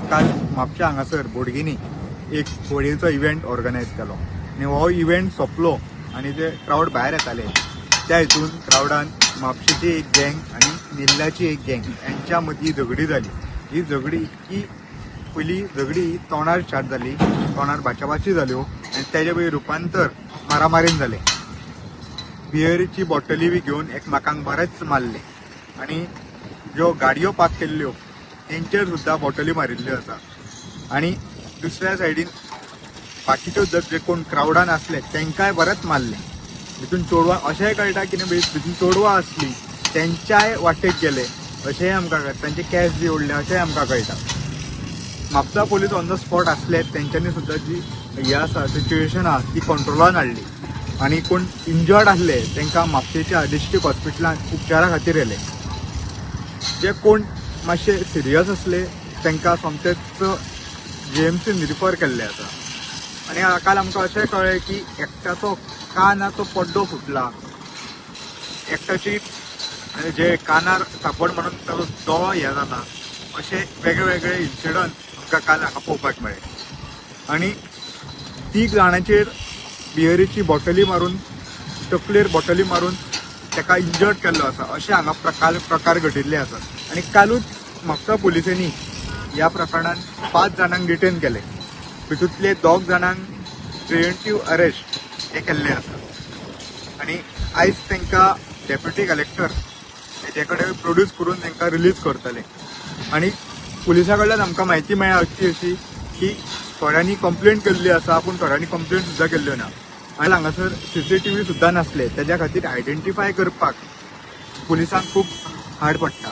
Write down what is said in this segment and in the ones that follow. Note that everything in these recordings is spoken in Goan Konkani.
काल म्हापशा हांगासर बोडगिनी एक होळयेचो इव्हेंट ऑर्गनायज केलो आनी हो इव्हेंट सोंपलो आनी ते क्रावड भायर येताले त्या हितून क्रावडान म्हापशेची एक गँग आनी निल्ल्याची एक गँग यांच्या मदीं झगडी जाली. ही झगडी इतकी पयली झगडी तोंडार स्टार्ट जाली, तोंडार बाचाबाची जाल्यो आनी तेजे मागीर रुपांतर मारामारीन जालें. बियरीची बॉटली बी घेवन एकमेकांक बरेंच मारले आनी ज्यो गाडयो पार्क केल्ल्यो तेंचेर सुद्दां बॉटली मारिल्ल्यो आसा. आनी दुसऱ्या सायडीन बाकीच्यो जे कोण क्रावडान आसले तेंकांय बरेंच मारले. भितून चेडवां अशेंय कळटा की भितून चेडवां आसली तेंच्याय वाटेक गेले अशेंय आमकां कळटा, तेंचे केंस बी ओडले अशेंय आमकां कळटा. Mapusa police on the spot आसले, तेंच्यांनी सुद्दां जी हें आसा सिच्युएशन आहा ती कंट्रोलान हाडली आनी कोण इंजर्ड आसले तांकां म्हापशेच्या डिस्ट्रिक्ट हॉस्पिटलान उपचारा खातीर व्हेले. जे कोण मातशे सिरियस आसले तांकां सोमतेच जीएमसीन रिफर केल्ले आसा. आनी काल आमकां अशें कळ्ळें की एकट्याचो कानाचो पड्डो फुटला, एकट्याची जे कानार थापड म्हणून ताचो दोळो हें जाला, अशे वेगळे वेगळे इन्सिडंट आमकां काल हांगा पळोवपाक मेळ्ळे. आनी तीग जाणांचेर बियरीची बॉटली मारून तकलेर बॉटली मारून ताका इंजर्ड केल्लो आसा अशें हांगा प्रकार घडिल्ले आसात. आनी कालूच म्हापसा पुलिसांनी ह्या प्रकरणान 5 जाणांक डिटेन केले, भितूंतले 2 जाणांक प्रिव्हेंटीव अरेस्ट हे केल्ले आसा आनी आयज तांकां डेप्युटी कलेक्टर हेजे कडेन प्रोड्यूस करून तांकां रिलीज करतले. आनी पुलिसां कडल्यान आमकां म्हायती मेळ्ळ्या अशी अशी की थोड्यांनी कंप्लेंट केल्ली आसा पूण थोड्यांनी कंप्लेंट सुद्दां केल्ल्यो ना. आनी हांगासर सीसीटीव्ही सुद्दां नासले, तेज्या खातीर आयडेंटिफाय करपाक पुलिसांक खूब हार्ड पडटा.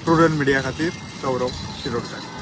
प्रुडंट मिडिया खातीर सौरभ शिरोडकर.